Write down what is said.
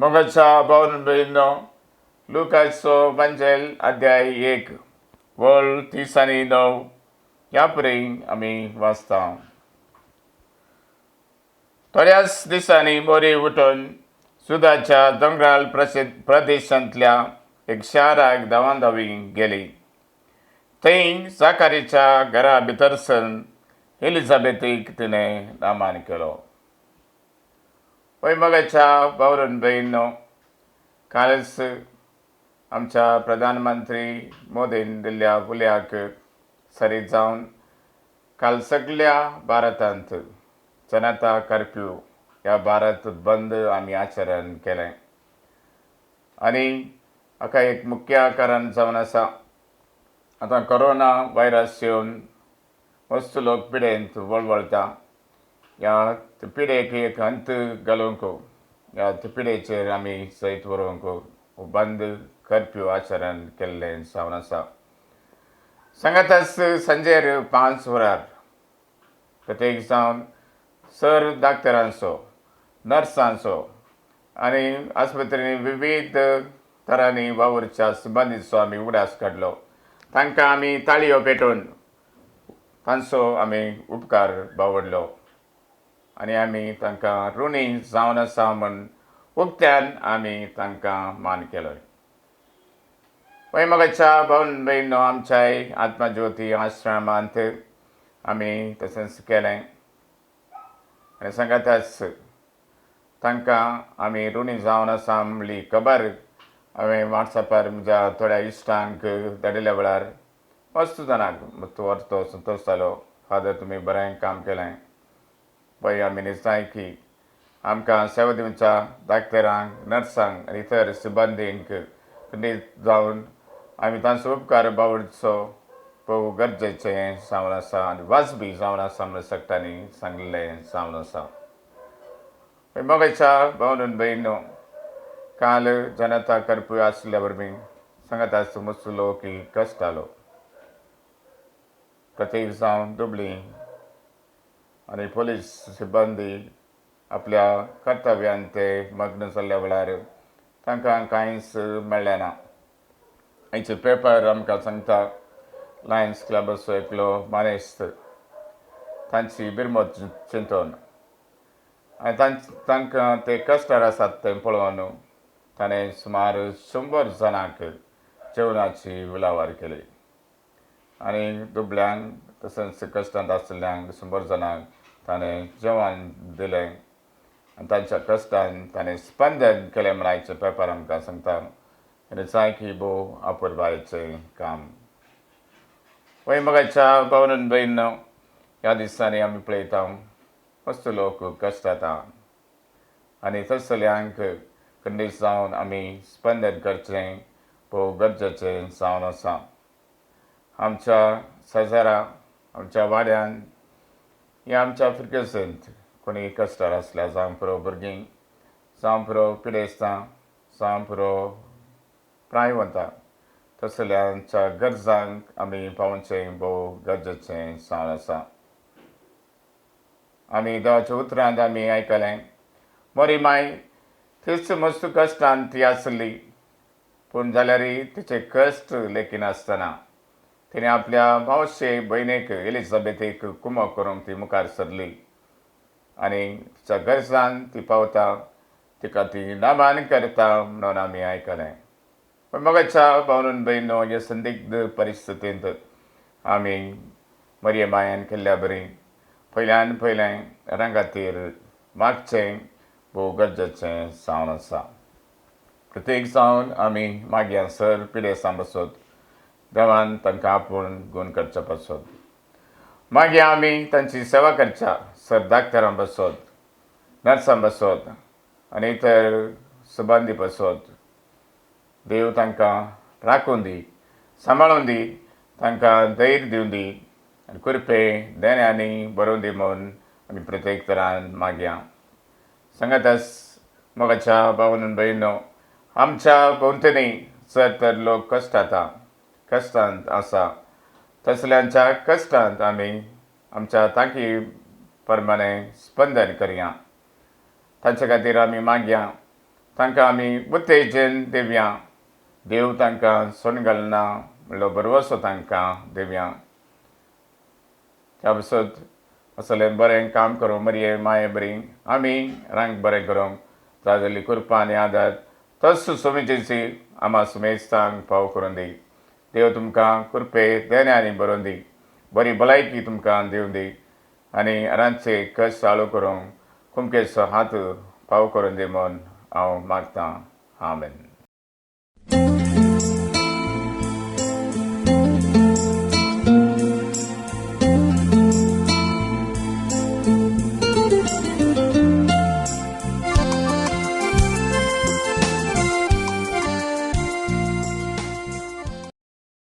मोगाच्या भावन भयणींनो, लुकाचो वांजेल अध्याय 1 वळ 30 आनी 9 ह्या पर्यंत आमी वाचता. थोड्याच दिसांनी मोरी उठून जुदाच्या दोंगराळ प्रदेशांतल्या एक शाराक धांवान धांवी गेली. थंय जाकारीच्या घरा भितरसून एलिझाबेथीक तिणें नामान केलो. मोगाच्या भावरून भयणींनो, कालच आमच्या प्रधानमंत्री मोदीन दिल्ल्या उल्याक सरीत जावन काल सगल्या भारतांत जनता कर्फ्यू ह्या भारत बंद आमी आचरण केलें आनी हाका एक मुख्य कारण जावन आसा, आतां कोरोना व्हायरस येवन मस्त लोक पिडेंत वळवळटा. ह्या पिडेक एक अंत घालूंक, ह्या पिडेचेर आमी जैत व्हरूंक बंद कर्फ्यू आचरण केल्लें जावन आसा. सांगाताच सांजेर 5 वरार प्रत्येक जावन सर डाक्टरांचो, नर्सांचो आनी आस्पत्रेंनी विविध तरांनी वावुरच्या सिब्बंदीचो आमी उगडास काडलो. तांकां आमी ताळयो पेटोवन तांचो आमी उपकार बावडलो आनी आमी तांकां ऋणी जावन आसा म्हूण उक्त्यान आमी तांकां मान केलो. मोगाच्या भावन भयणींनो, आमच्याय आत्मज्योती आश्रमांत आमी तशेंच केलें आनी सांगाताच तांकां आमी ऋणी जावन आसा म्हणली खबर हांवें वॉट्सॅपार म्हज्या थोड्या इश्टांक धाडिल्ल्या वेळार मस्त जाणांक तो संतोश जालो, "फादर, तुमी बरें काम केलें." पळय, आमी निजाय की आमकां सेवा दिवच्या डाक्टरांक, नर्सांक आनी इतर सिब्बंदींक खंडीत जावन आमी तांचो उपकार बावडचो भोव गरजेचें जावन आसा आनी वाजबी जावन आसा म्हूण सगळ्यांनी सांगिल्लें जावन आसा. मोगाच्या भावून भयणींनो, काल जनता कर्फ्यू आसल्या वरवीं सांगात मस्त लोक कश्टालो. प्रत्येक जावन दुबळी आनी पोलीस सिब्बंदी आपल्या कर्तव्यान ते मग्न जाल्ल्या वेळार तांकां कांयच मेळ्ळें ना. आयचे पेपर आमकां सांगता, लायन्स क्लबाचो एकलो मानेस्त तांची बिरमत चिंतून आनी तांकां ते कश्टार आसात तें पळोवन ताणें सुमार 100 जाणांक जेवणाची विलावार केली आनी दुबळ्यांक तशेंच कश्टांत आशिल्ल्यांक 100 जाणांक ताणें जेवण दिलें आनी तांच्या कश्टान ताणें स्पंदन केलें म्हण आयचें पेपर आमकां सांगता. आनी सारकी भोव अपुरबायेचें काम. मोगाच्या भावन भयणींनो, ह्या दिसांनी आमी पळयता, मस्त लोक कश्टाता आनी तसल्यांक खंडीत जावन आमी स्पंदन करचें भोव गरजेचें जावन आसा. आमच्या शेजारा, आमच्या वाड्यान या आमच्या फिर्गजेंत कोणी कश्टार आसल्यार, जावं पुरो भुरगीं, जावं पुरो पिडेस्तां, जावं पुरो प्रायवंतां, तसल्यांच्या गरजांक आमी पावचें भोव गरजेचें जावन आसा. आमी देवाच्या उतरांत आमी आयकलें, मोरी माय तीच मस्त कश्टान ती आसली, पूण जाल्यारय तिचे कश्ट लेखिनासतना तिणें आपल्या मावशे भयणीक एलिझाबेथीक कुमक करूंक ती मुखार सरली आनी तिच्या गरजान ती पावता, तिका ती नामान करता म्हणून आमी आयकलें. पूण मोगाच्या भावन भयणींनो, ह्या संदिग्ध परिस्थितींत आमी मरिये मायेन केल्ल्या बरी पयल्यान पयलें रंगातीर मागचें भोव गरजेचें जावन आसा. प्रत्येक जावन आमी मागया सर पिडेस्तां पासत, देवान तांकां आपूण गूण करचे पासत. मागीर आमी तांची सेवा करच्या सर डाक्टरां पासत, नर्सां पासत आनी इतर संबंदी पासत. देव तांकां राखून दी, सांबाळून दी, तांकां धैर्य दिवन दी आनी कृपे देण्यांनी बरोवन दी म्हूण आमी प्रत्येक तरान मागया. सांगाताच मोगाच्या भावन भयणींनो, आमच्या भोंवतणी जर तर लोक कश्टाता, कश्टांत आसा, तसल्यांच्या कश्टांत आमी आमच्या तांकी प्रमाणे स्पंदन करया. तांचे खातीर आमी मागया. तांकां आमी उत्तेजन दिवया. देव तांकां सोडून घालना म्हणलो भरवसो तांकां दिवया. त्या पासत असलें बरें काम करूंक मरये माये बरी आमी रांक बरें करूंक तागेली कृपा आनी आदार तस सुमेची आमा सुमेस्तांक पाव करून दी. देव तुमकां कृपे देण्यानी बरोवन दी, बरी भलायकी तुमकां दिवं दी आनी रांदचे कश्ट चालू करूंक कुमकेचो हात पाव करून दी म्हूण हांव मागतां. आमेन.